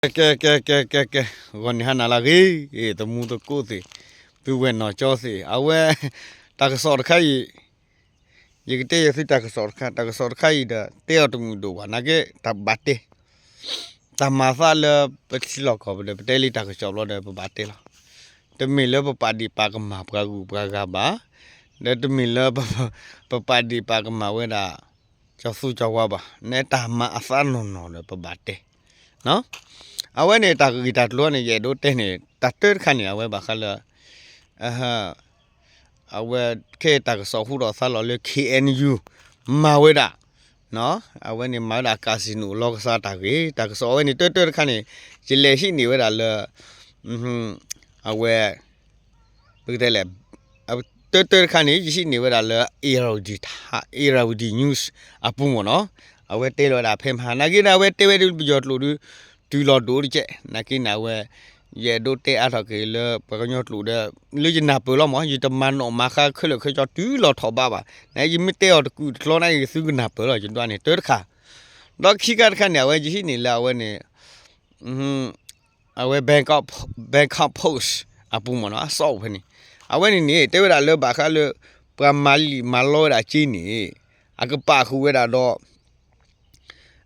ကဲ ကဲ ကဲ ကဲ ကဲ ဂီၤန့ၣ်ဟါနၤလၢအဂ့ၤ, သမူသကိးသ့ၣ်, ပုၢ်ဝဲၢ်နီၢ်ကၠီသ့ၣ်, အဝဲ တၢ်ကစီၣ်တခါအံၤ, ယကတဲယသုတၢ်ကစီၣ်တခါ, တၢ်ကစီၣ်တခါအံၤဒီး တဲအီၤတမုာ်ဒိၣ်ဘၣ်, နာ်က့ တၢ်ဘၣ်တဲ တၢ်မၤသးလၢပထံလီၢ်ကီၢ်ပူၤဒီး ပတဲလံတၢ်ကစီၣ်ဘျီဒီး ပဘၣ်တဲလီၤ. တမ့ၢ်လၢပပာ်ဒံးပာ်ကမၣ်ပှၤဂုၤပှၤဂၤဘၣ်, ဒီးတမ့ၢ်လၢ ပပာ်ဒံးပာ်ကမၣ်ဝဲဒၣ် ကၠီသူကၠီဝါဘၣ်, နဲတၢ်မၤအသးနီၢ်နီၢ်ဒီးပဘၣ်တဲ အဝဲန့ၣ်တၢ်ဂ့ၢ်တၢ်ကျိၤန့ၣ် ယအဲၣ်ဒိးတဲန့ၣ် တၢ်တၢတခါန့ၣ် အဝဲဘၣ်ဃးလၢ အဝဲခဲအံၤတၢ်ကစီၣ်ဟူထီၣ်သါလီၤလၢ K N U မၤဝဲဒၣ်, အဝဲန့ၣ်မၤဝဲဒၣ် casino လီၢ်ကစၢ်တၢ်ဂ့ၢ်, တၢ်ကစီၣ်အဝဲန့ၣ် တၢတၢတခါန့ၣ် ယလဲၤဟံးန့ၢ်ဝဲဒၣ်လၢ အဝဲ ပကတဲလဲၣ်, တၢတၢတခါန့ၣ် ယဟံးန့ၢ်ဝဲဒၣ်လၢ Irrawaddy News အပူၤမ့ၢ်နီၤ, အဝဲတဲလီၤဝဲဒၣ်ဖဲမဟါ နာ်က့န့ၣ် အဝဲတဲဝဲဒၣ်ပယီၤကျိာ်ဒီး တုၤလီၤဒိၣ်တကဲး, နာ်က့န့ၣ် အဝဲ ယအဲၣ်ဒိးတဲအါထီၣ်က့ၤလၢပှၤကညီကျိာ်ဒီး လၢယနၢ်ပၢၢ်လီၤမ့ၢ် ယတမၤနီၣ်မၤဃါခဲလၢာ်ခဲဆ့တုၤလီၤထီၣ်ဘးဘၣ်, နယမ့ၢ်တဲအီၤတကူာ်တကျီန့ၣ် ယသုကနၢ်ပၢၢ်လီၤ ယဒွးန့ၣ် တၢတခါ, ဒီးခံခါတခါန့ၣ် အဝဲယဟံးန့ၢ်လၢအဝဲန့ၣ် အဝဲ Bangkok Post အပူၤမ့ၢ်နီၤ အစီအိၣ်ဖဲန့ၣ်, အဝဲန့ၣ်န့ၣ် တဲဝဲဒၣ်လၢဘၣ်ဃးလၢ ပှၤမၤလံာ်မၤလီဝဲဒၣ်က့န့ၣ် အကပာ်ဃုာ်ဝဲဒၣ်ဒီး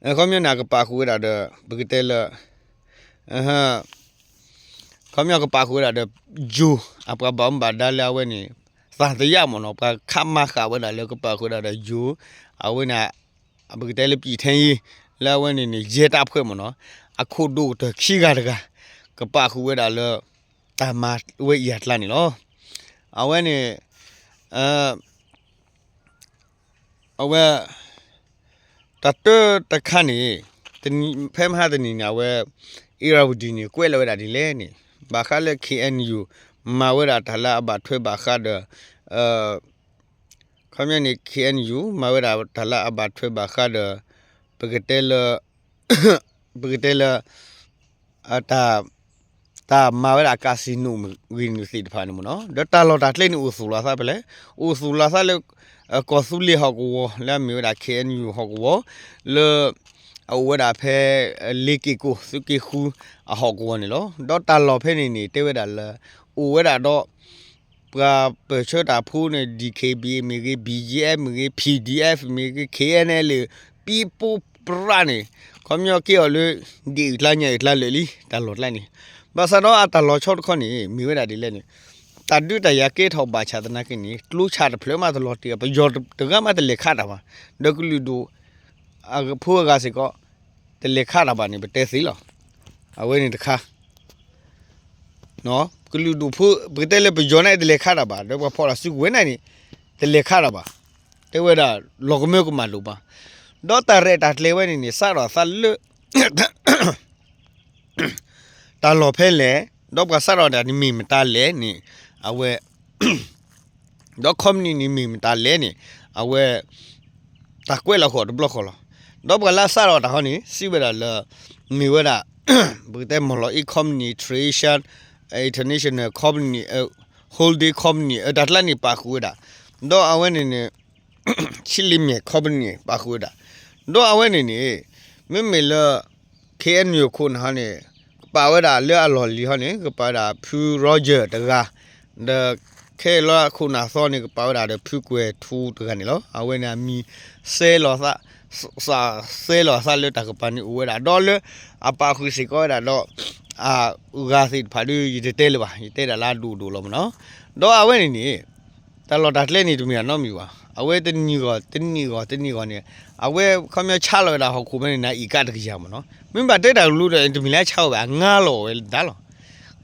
ခီပညီန့ၣ် အကပာ်ဃုာ်ဝဲဒၣ်ဒီး ပကတဲလၢ ခီပညီကပာ်ဃုာ်ဝဲဒၣ်ဒီး ယိၤ အပှၤဘၣ်မူဘၣ်ဒါလၢအဝဲန့ၣ် သံသယ မ့ၢ်နီၤ ပှၤခးမၤဃာ်ဝဲဒၣ်လၢကပာ်ဃုာ်ဝဲဒၣ်ဒီးယိၤ အဝဲန့ၣ် ပကတဲလၢ ပြည်ထဲရေး လၢအဝဲန့ၣ်န့ၣ် ရဲတပ်ဖွဲ့ မ့ၢ်နီၤ အခိၣ်ဒိၣ်ကတၢၢ်ခံဂၤတဂၤ ကပာ်ဃုာ်ဝဲဒၣ်လၢ တၢ်မၤဝဲအံၤအကျါန့ၣ်လီၤ. အဝဲန့ၣ် အဝဲ တၢ်တၢတခါန့ၣ် ဖဲမဟါတနံၤန့ၣ် အဝဲ Irrawaddy န့ၣ် ကွဲးလီၤဝဲဒၣ်ဒ်လဲၣ်န့ၣ် ဘၣ်ဃးလၢ K N U မၤဝဲဒၣ်တၢ်လၢအဘၣ်ထွဲဘၣ်ဃးဒီး ခီပညီန့ၣ် K N U မၤဝဲဒၣ်တၢ်လၢအဘၣ်ထွဲဘၣ်ဃးဒီး ပကတဲလၢ ပကတဲလၢ တၢ် တၢ်မၤဝဲဒၣ် casino ဂ့ၤန့ၣ်သ့ၣ်တဖၣ်န့ၣ်မ့ၢ်နီၤ ဒီးတၢ်လီၢ်တၢ်ကျဲန့ၣ် အိၣ်သူၣ်လီၤသးဖဲလဲၣ်, အိၣ်သူၣ်လီၤသးလၢ ကီၢ်သူလ့ၤဟီၣ်ကဝီၤ လၢအမ့ၢ်ဝဲဒၣ် K N U ဟီၣ်ကဝီၤ လၢ အအိၣ်ဝဲဒၣ်ဖဲ လ့က့ၢ်ကိၣ် သုးက့ဃု အဟီၣ်ကဝီၤန့ၣ်လီၤ. ဒီးတၢ်လီၢ်ဖဲန့ၣ်န့ၣ် တဲဝဲဒၣ်လၢ အိၣ်ဝဲဒၣ်ဒီး ပှၤပၢၢ်ဆၢတၢ်ဖိန့ၣ် D K B A မ့ၢ်ဂ့ၤ B G F မ့ၢ်ဂ့ၤ P D F မ့ၢ်ဂ့ၤ K N L A ပံပူပြးန့ၣ် ခီပညီကဲအီၤလၢ ဒ့ၣ်အုၣ်ကျါညၣ်အုၣ်ကျါလၢာ်လံ တၢ်လီၢ်ကျါန့ၣ်, ဘၣ်ဆၣ်ဒီးအတၢ်လီၤဆီတခီန့ၣ် မ့ၢ်ဝဲဒၣ်ဒ်လဲၣ်န့ၣ် တၢ်ဒုးတၢ်ယၤကဲထီၣ်ဘၣ်ဆၣ်သနာ်က့န့ၣ် ကျိဆၣ်တဖျၢၣ်မးတလီၤတံၢ် ပယီၤတဂၤမးတလဲၤခးတၢ်ဘၣ်, ဒီးကလုာ်ဒူၣ် အဖိအဂၤစ့ၢ်ကီး တလဲၤခးတၢ်ဘၣ်န့ၣ် ပတဲသ့လီၤ. အဝဲန့ၣ်တခါ ကလုာ်ဒူၣ်ဖိ ပကတဲလၢပယီၤန့ၣ် တလဲၤခးတၢ်ဘၣ် ဒီးပှၤဖီၣ်တၢ်စုကဝဲၤန့ၣ်န့ၣ် တလဲၤခးတၢ်ဘၣ်, တဲဝဲဒၣ် လီၤကမၢကမၣ်ဒိၣ်မး, ဒီးတၢ်ရဲၣ်တၢ်ကျဲၤဝဲန့ၣ်န့ၣ် စးထီၣ်သးလၢ တၢ်လီၢ်ဖဲလဲၣ်, ဒီးပှၤစးထီၣ်တၢ်န့ၣ်မ့ၢ်မတၤလဲၣ်န့ၣ် အဝဲ ဒီး company န့ၣ်မ့ၢ်မတၤလဲၣ်န့ၣ် အဝဲ တၢ်ကွဲးလီၤဃီၤတဘျီဃီလီၤ. ဒီးပှၤလၢအစးထီၣ်တၢ်ဟီန့ၣ် စံးဝဲဒၣ်လၢ မ့ၢ်ဝဲဒၣ် ပကတဲ Moloit Company, Three Asian International Company, Holding Company တၢ်ကျါန့ၣ်ပာ်ဃုာ်ဝဲဒၣ်, ဒီးအဝဲန့ၣ်န့ၣ် Chin Limeyan Company ပာ်ဃုာ်ဝဲဒၣ်, ဒီးအဝဲန့ၣ်န့ၣ် မ့မ့ၢ်လၢ K N U ခိၣ်နၢ်ဟီန့ၣ် ကပာ်ဝဲဒၣ်လၢအလီၢ်လံၤဟီန့ၣ် ကပာ်ဝဲဒၣ်ဖု Roger တဂၤ, ဒီးခဲလၢာ်ခိၣ်နၢ်သီန့ၣ် ကပာ်ဝဲဒၣ်ဒီးဖုကွဲၤထူတဂၤန့ၣ်လီၤ. အဝဲန့ၣ်အမံၤစဲလီၤသး စးစဲလီၤသးလၢတၢ်ကပၤန့ၣ်အိၣ်ဝဲဒၣ် ဒီးလၢအပာ်ဃုာ်စ့ၢ်ကီးဝဲဒၣ်ဒီး အဂၤသ့ၣ်တဖၣ်ဒီး ယတတဲလၢၤဘၣ် ယတဲဒၣ်လၢအဒိၣ်ဒိၣ်လီၤမ့ၢ်နီၤ, ဒီးအဝဲန့ၣ်န့ၣ် တၢ်လီၢ်တၢ်ကျဲန့ၣ် တမ့ၢ်အနီတမံၤဘၣ်. အဝဲတနံၤဂီၢ် တနံၤဂီၢ် တနံၤဂီၢ်န့ၣ် အဝဲခီပညီဆါလီၤဝဲဒၣ်ဟီၣ်ခိၣ်ဖဲန့ၣ် နၤအံၤကးတကယၤမ့ၢ်နီၤ. မ့ၢ်ဘၣ်တဲတၢ်ကလုာ်ဒီး တမ့ၢ်လၢဆါဝဲဘၣ် ငါလီၤဝဲဒၣ်လီၤ.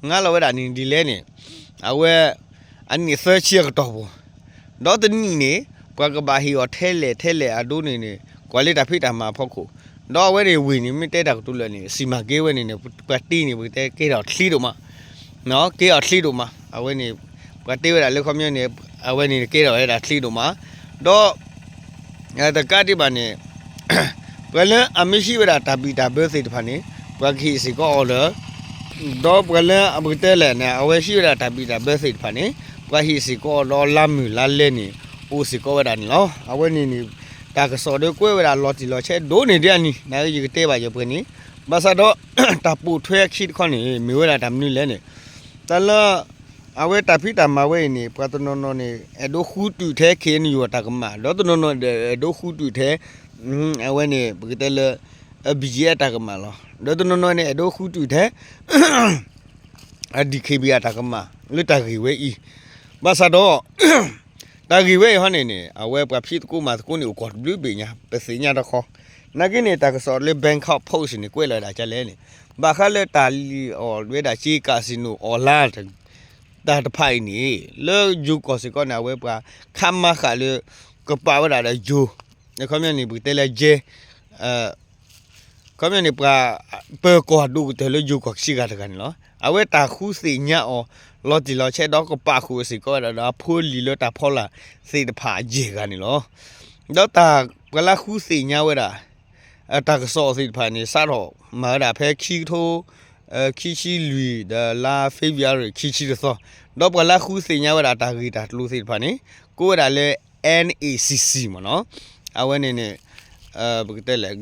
ငါလီၤဝဲဒၣ်န့ၣ်ဒ်လဲၣ်န့ၣ် အဝဲ အနံၣ်သၢဆံအကတီၢ်ပူၤ ဒီးတနံၣ်န့ၣ် ပှၤကဘၣ်ဟ့ၣ်အီၤထဲလဲၣ်ထဲလဲၣ်အဒိန့ၣ်န့ၣ် ကွၢ်လၢတၢ်ဖံးတၢ်မၤအဖီခိၣ်, ဒီးအဝဲန့ၣ်ဝ့ၢ်န့ၣ် မ့ၢ်တဲတၢ်ကတိၤလၢာ်န့ၣ် စံၣ်မၤကဲဝဲန့ၣ်န့ၣ် ပှၤတ့န့ၣ် ပကတဲကဲထီၣ်ချ့ဒိၣ်မး ကဲထီၣ်ချ့ဒိၣ်မး. အဝဲန့ၣ် ပှၤတ့ဝဲဒၣ်လၢခီပညီန့ၣ် အဝဲန့ၣ်ကဲထီၣ်ဝဲဒၣ်ချ့ဒိၣ်မး, ဒီး တကးဒံးဘၣ်န့ၣ် ပှၤလၢအမ့ၢ်ဟံးဝဲဒၣ်တၢ်ဘံၣ်တၢ်ဘၢသ့ၣ်တဖၣ်န့ၣ် ပှၤကဟ့ၣ်စ့ၢ်ကီးအီၤဒီး ဒီးပှၤလၢအပကတဲလဲၣ်န့ၣ် အဝဲဟံးဝဲဒၣ်တၢ်ဘံၣ်တၢ်ဘၢသ့ၣ်တဖၣ်န့ၣ် ပှၤဟ့ၣ်စ့ၢ်ကီးအီၤဒီးလါမုၢ်လါလဲန့ၣ် အိၣ်စ့ၢ်ကီးဝဲဒၣ်န့ၣ်လီၤ. အဝဲန့ၣ်န့ၣ် တၢ်ကစီၣ်ဒီးကွဲးဝဲဒၣ်လီၤတံၢ်လီၤဆဲးဒိၣ်န့ၢ်ဒ်အနံၤ နာ်က့ယကတဲဘၣ်ယပှဲၤန့ၣ် ဘၣ်ဆၣ်ဒီး တၢ်ပိာ်ထွဲအခံတခီန့ၣ် မ့ၢ်ဝဲဒၣ်တၢ်မနုၤလဲၣ်န့ၣ်, တၢ်လၢ အဝဲတၢ်ဖံးတၢ်မၤဝဲအံၤန့ၣ် ပှၤတနီၤနီၤန့ၣ် အဲၣ်ဒိးဃုတုာ်ထဲ ခ့ၣ်အဲၣ်ယူၣ် အတၢ်ကမၣ်, ဒီးတနီၤနီၤဒီး အဲၣ်ဒိးဃုတုာ်ထဲ အဝဲန့ၣ် ပကတဲလၢ ဘံၣ်ယဲၣ် အတၢ်ကမၣ်လီၤ. ဒီးတနီၤနီၤန့ၣ် အဲၣ်ဒိးဃုတုာ်ထဲ ဒံၣ်ခ့ၣ်ဘံၣ် အတၢ်ကမၣ် လၢတၢ်ဂ့ၢ်ဝဲအံၤ, ဘၣ်ဆၣ်ဒီး တၢ်ဂ့ၢ်ဝဲအံၤဟီန့ၣ်န့ၣ် အဝဲပှၤဖံးသကိးမၤသကိးန့ၣ် အိၣ်ကီၢ်တဘျုးဘ့ၣ်ညါ ပသ့ၣ်ညါတခီ, နာ်က့န့ၣ် တၢ်ကစီၣ်လၢ Bangkok Post န့ၣ် ကွဲးလီၤဝဲဒၣ်ဒ်လဲၣ်န့ၣ်, ဘၣ်ဃးလၢတၢ်လံၣ်အီၣ်ဝဲဒၣ် casino online တၢ်တဖၣ်အံၤန့ၣ် လၢယိၤကီၢ်စ့ၢ်ကီးန့ၣ် အဝဲပှၤခးမၤဃာ်လၢ ကပာ်ဝဲဒၣ်ဒီးယိၤ ခီပညီန့ၣ် ပကတဲလၢယဲ ခီပညီန့ၣ် ပှၤပၢၤကီၢ်ဒိၣ်ကတၢၢ်လၢယိၤကီၢ်ခံဂၤတဂၤန့ၣ်လီၤ. အဝဲတၢ်ဃုသ့ၣ်ညါအီၤ လီၤတံၢ်လီၤဆဲး ဒီးကပာ်ဃုာ်စ့ၢ်ကီးဝဲဒၣ်ဒီး အဖိလံၤလၢတၢ်ဖီလာ်သ့ၣ်တဖၣ်ယဲၢ်ဂၤန့ၣ်လီၤ. ဒီးတၢ်ပှၤလၢဃုသ့ၣ်ညါဝဲဒၣ် တၢ်ကစီၣ်သ့ၣ်တဖၣ်န့ၣ် စးထီၣ်မၤဝဲဒၣ်ဖဲခံကထိ ခံဆံလွံၢ် ဒီးလါ February ခံဆံတသီ, ဒီးပှၤလၢဃုသ့ၣ်ညါဝဲဒၣ်တၢ်ဂ့ၢ်တၢ်ကျိၤသ့ၣ်တဖၣ်န့ၣ် ကိးဝဲဒၣ်လၢ NACC မ့ၢ်နီၤ, အဝဲန့ၣ်န့ၣ် ပကတဲလဲၣ်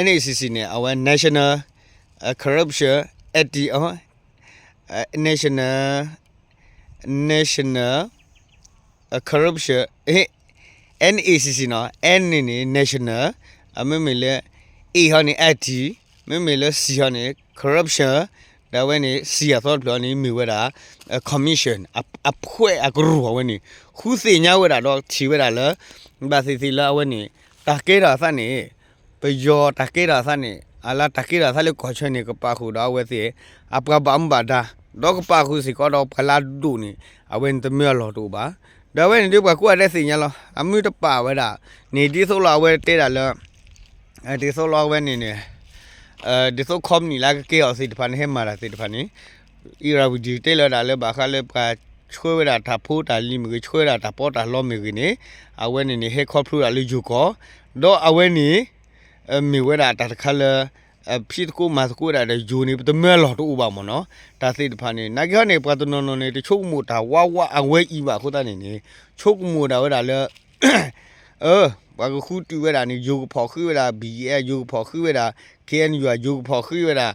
NACC န့ၣ် အဝဲ National Corruption Anti National National Corruption NACC နီၤ, N န့ၣ်န့ၣ် National, မ့မ့ၢ်လၢ A ဟီန့ၣ် Anti, မ့မ့ၢ်လၢ C ဟီန့ၣ် Corruption, ဒီးအဝဲန့ၣ် C အသီတဖျၢၣ်န့ၣ် မ့ၢ်ဝဲဒၣ် Commission အဖှဲးအကရူၢ်အဝဲန့ၣ် ဃုသ့ၣ်ညါဝဲဒၣ်ဒီးထံၣ်ဝဲဒၣ်လၢ ဘၣ်သ့ၣ်သ့ၣ်လၢအဝဲန့ၣ် တၢ်ကဲထီၣ်အသးန့ၣ် ပယီၤတၢ်ကဲထီၣ်အသးန့ၣ် အလၢတၢ်ကဲထီၣ်အသးလၢကီၢ်ဆၢန့ၣ် ကပာ်ဃုာ်ဒီးအဝဲသ့ၣ် အပှၤဘၣ်မူဘၣ်ဒါ, ဒီးကပာ်ဃုာ်စ့ၢ်ကီးဒီးပှၤလၢအဒိၣ်န့ၣ် အဝဲန့ၣ်တမၢအလီၢ်တအိၣ်ဘၣ်. ဒီးအဝဲန့ၣ်ဒ်ပှၤကိးဂၤဒဲးသ့ၣ်ညါလီၤ. အမ့ၢ်တပာ်ဝဲဒၣ်န့ၣ် ဒ်သိးလီၤအဝဲတဲဒၣ်လၢ ဒ်သိးလီၤအဝဲန့ၣ်န့ၣ် ဒ်သိး company လၢကကဲအီၤသ့ၣ်တဖၣ်န့ၣ် ဟဲမၤတၢ်သ့ၣ်တဖၣ်န့ၣ် အံၤရၤဝံၤဒံးတဲလီၤဒၣ်လၢဘၣ်ဃးလၢပှၤဆှၢဝဲဒၣ်တၢ်ဖိတၢ်လံၤမ့ၢ်ဂ့ၤ ဆှၢဝဲဒၣ်တၢ်ပီးတၢ်လီမ့ၢ်ဂ့ၤန့ၣ် အဝဲန့ၣ်န့ၣ် ဟဲခီဖျိဒၣ်လၢယိၤကီၢ်, ဒီးအဝဲန့ၣ် မ့ၢ်ဝဲဒၣ်တၢ်တခါလၢ ဖံးသကိးမၤသကိးဝဲဒၣ်ဒီးယိၤန့ၣ် ပတမၢအလီၢ်တအိၣ်ဘၣ်မ့ၢ်နီၤ. တၢ်သ့ၣ်တဖၣ်န့ၣ် နာ်က့ဟီန့ၣ် ပှၤတနီၤနီၤန့ၣ် တဆိကမိၣ်တၢ်ဝါဝါအဝဲအံၤဘၣ်အဃိသတးန့ၣ်န့ၣ် ဆိကမိၣ်ဒၣ်ဝဲဒၣ်လၢ ပှၤကဃုတုာ်ဝဲဒၣ်န့ၣ် ယိၤကဖီၣ်ဃုဝဲဒၣ် ဘံၣ်ယဲၣ် ယိၤကဖီၣ်ဃုဝဲဒၣ် ခ့ၣ်အဲၣ်ယူၣ် ယိၤကဖီၣ်ဃုဝဲဒၣ်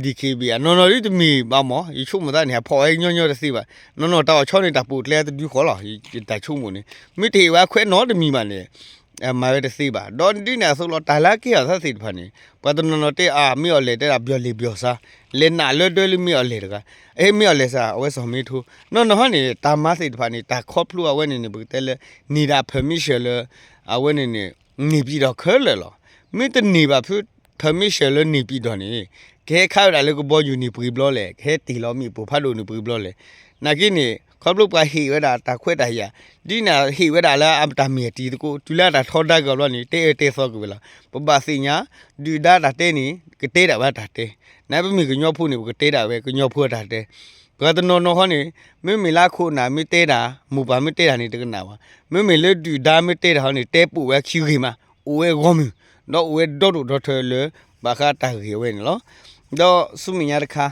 ဒံၣ်ခ့ၣ်ဘံၣ် အနီၢ်နီၢ်ဒ်တမ့ၢ်ဘၣ်မ့ၢ် ယဆိကမိၣ်သးန့ၣ် အဖီၣ်ဝဲညီညီတသ့ဘၣ်. နီၢ်နီၢ်တၢ်အီၣ်ဆီန့ၣ် တၢ်ပိာ်ကျဲတဒုဃီလီၤ. ယတၢ်ဆိကမိၣ်န့ၣ် မ့ၢ်တဟ့ၣ်ဝဲအခွဲးနီတမံၤဘၣ်န့ၣ် မၤဝဲတသ့ဘၣ်. ဒီးဒ်န့ၣ်အသိးလီၤ တၢ်လၢအကဲထီၣ်သးသ့ၣ်တဖၣ်န့ၣ် ပှၤတနီၤနီၤတဲအါ မ့ၢ်အီၤလဲၣ်တဲဒၣ် ပျီၤလံာ်ပျီၤဆါ လဲၤနးလၢဒၢလၢမ့ၢ်အီၤလဲၣ်တဂၤ မ့ၢ်အီၤလဲၣ်စ့ၢ် အဝဲစီၤမ့ထိ နီၢ်နီၢ်ဟီန့ၣ် တၢ်မၤသ့ၣ်တဖၣ်န့ၣ် တၢ်ခီဖျိအဝဲန့ၣ်န့ၣ် ပကတဲလၢ န့ၢ်ဒၣ် permission လၢ အဝဲန့ၣ်န့ၣ် န့ၢ်ပံၤဒီးခဲလၢာ်လီၤ. မ့ၢ်တန့ၢ်ဘၣ်ဖု permission လၢန့ၢ်ပံၤဒီးန့ၣ် ကဟဲခးဝဲဒၣ်လၢကဘီယူၤန့ၣ်ပှဲၤဘျီလဲၣ်, ကဟဲတ့ၢ်လီၤမ့ၣ်ပိၢ်ဖးဒိၣ်န့ၣ်ပှဲၤဘျီလဲၣ်. နာ်က့န့ၣ် ခီဖျိပှၤဟ့ၣ်ဝဲဒၣ်တၢ်ခွဲးတၢ်ယာ် ဒ်န့ၣ်ဟ့ၣ်ဝဲဒၣ်လၢအတၢ်မဲာ်တံၤသကိး တုၤလၢအတၢ်ထီဒါက့ၤအီၤဘျီန့ၣ် တဲအၢတဲသီက့ၤဝဲလီၤ. ပဘၣ်သ့ၣ်ညါ ဒုၣ်ဒါတၢ်တဲန့ၣ် ကတဲဒၣ်ဝဲတၢ်တဲ, နပမ့ၢ်ကညီဖိန့ၣ် ပကတဲဒၣ်ဝဲကညီဖိအတၢ်တဲ ပှၤတနီၤနီၤဟီန့ၣ် မ့မ့ၢ်လၢအခိၣ်အနၢ်မ့ၢ်တဲတၢ် မိၢ်ပၢ်မ့ၢ်တဲတၢ်န့ၣ် တကနၣ်ဘၣ်. မ့မ့ၢ်လၢဒုၣ်ဒါမ့ၢ်တဲတၢ်ဟီန့ၣ် တဲပိာ်ဝဲခံဂ့ၤမး အိၣ်ဝဲဂီၢ်မုၢ် ဒီးအိၣ်ဝဲဒီဒိၣ်ဒီထၢလၢ ဘၣ်ဃးတၢ်ဂ့ၢ်အဝဲန့ၣ်လီၤ. ဒီးဆူမဲာ်ညါတခါ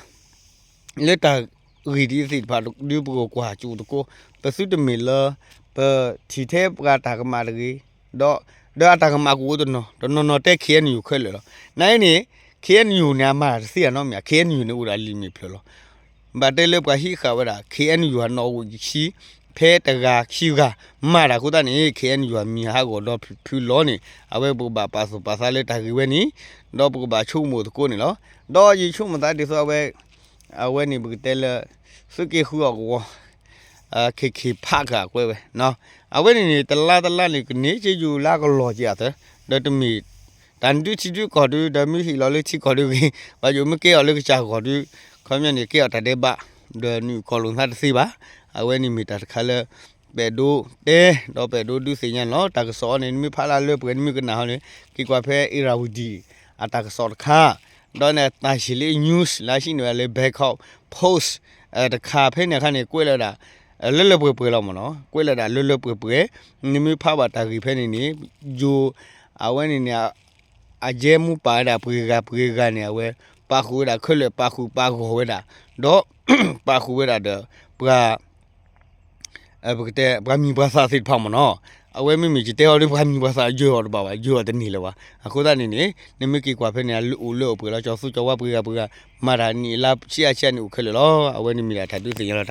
လၢတၢ်ဂ့ၢ်ဒ်သ့ၣ်တဖၣ်ဒုးပကကွၢ်ကၠိၣ်သကိး ပသုတမ့ၢ်လၢ ပထံၣ်ထဲပှၤတၢ်ကမၣ်တဂ့ၤ ဒီး ဒီးအတၢ်ကမၣ်ကအိၣ်တနီၤ တနီၤနီၤတဲ ခ့ၣ်အဲၣ်ယူၣ် ခဲလၢာ်လီၤ. နာ်အံၤန့ၣ် ခ့ၣ်အဲၣ်ယူၣ်န့ၣ် အမၤတၢ်တသ့ဧါနီတမံၤ ခ့ၣ်အဲၣ်ယူၣ်န့ၣ် အိၣ်ဒၣ်လံာ်မ့ၢ်ဖျၢၣ်လီၤ. ဘၣ်တဲလၢပှၤဟံးဃာ်ဝဲဒၣ် ခ့ၣ်အဲၣ်ယူၣ် အနီၣ်ဂံၢ်ခံ ဖဲတဂၤခံဂၤ မၤတၢ်အဃိသတးန့ၣ် ခ့ၣ်အဲၣ်ယူၣ် အမံၤဟးဂီၤဒီဖုလီၤန့ၣ် အဝဲပကဘၣ်ပာ်သူၣ်ပာ်သးလၢတၢ်ဂ့ၢ်ဝဲန့ၣ် ဒီးပကဘၣ်ဆိကမိၣ်သကိးန့ၣ်လီၤ. ဒီးယဆိကမိၣ်သးဒ်သိးအဝဲ အဝဲန့ၣ်ပကတဲလၢ သုးက့ဃုအီၣ်ကဝီၤ ခ့ၣ်ခ့ၣ်ဖးကကွဲးဝဲ အဝဲန့ၣ်န့ၣ် တလါတလါန့ၣ် ကန့ၢ်က့ၤယူၤလါကလီၤက့ၤအသး ဒီးတမ့ၢ် တၢ်နဒုထံဒုကီၢ်ဒု ဒီးမ့ၢ်ဟ့ၣ်လီၤလၢထံကီၢ်ဒုဂ့ၤ ဘၣ်ယိၣ်မ့ၢ်ကဲအီၤလၢကစၢ်ဂီၢ်ဒု ခီပညီန့ၣ် ကဲအီၤတၢ်ဒဲးဘး ဒီးနုာ်ကီၢ်လိာ်သးတသ့ဘၣ်. အဝဲန့ၣ်မ့ၢ်တၢ်တခါလၢ ပအဲၣ်ဒိးတဲ ဒီးပအဲၣ်ဒိးဒုးသ့ၣ်ညါန့ၣ်လီၤ. တၢ်ကစီၣ်အံၤန့ၣ် နမ့ၢ်ဖးလၢလၢပှဲၤ နမ့ၢ်ကနၣ်ဟီန့ၣ် က့ၤကွၢ်ဖဲ အ့ရၣ်ဝတံၤ အတၢ်ကစီၣ်တခါ ဒီးန့ၣ် တၢ်ဆံးလ့ news လၢဟံးန့ၢ်ဝဲဒၣ်လၢ Bangkok Post တခါ ဖဲန့ၣ်အခါန့ၣ် ကွဲးလီၤဝဲဒၣ် လၢလၢပှဲၤပှဲၤလီၤမ့ၢ်နီၤ ကွဲးလီၤဝဲဒၣ်လၢလၢပှဲၤပှဲၤ နမ့ၢ်ဖးဘၣ်တၢ်ဂ့ၢ်ဖဲန့ၣ်န့ၣ် ယိၤ အဝဲန့ၣ်န့ၣ် အယဲၢ်မူပာ်ဝဲဒၣ်ပှဲၤဂၤပှဲၤဂၤန့ၣ် အဝဲ ပာ်ဃုာ်ဝဲဒၣ်ခဲလၢာ် ပာ်ဃုာ်ပာ်ဂီၢ်ဝဲဒၣ် ဒီး ပာ်ဃုာ်ဝဲဒၣ်ဒီး ပှၤ ပကတဲ ပှၤမံၤပှၤသၣ်သ့ၣ်တဖၣ်မ့ၢ်နီၤ အဝဲမ့မ့ၢ်ယတဲအီၤဒီး ပှၤမံၤပှၤသၣ်ယၢၤအီၤတဘၣ်ဘၣ်, ယၢၤအီၤတန့ၢ်လၢၤဘၣ်. အဃိသတးန့ၣ်န့ၣ် နမ့ၢ်က့ၤကွၢ်ဖဲန့ၣ် အလၢအိၣ်လၢအပှဲၤလီၤ, ကၠီၤသူကၠီၤဝါပှ့ၤဂၤပှ့ၤဂၤ, မၤတၢ်နံၣ်အလါဆံးအါဆံးအါန့ၣ်အိၣ်ခဲလၢာ်လီၤ. အဝဲန့ၣ်မ့ၢ်ဒၣ်တၢ်ဒုးသ့ၣ်ညါလီၤတၢ်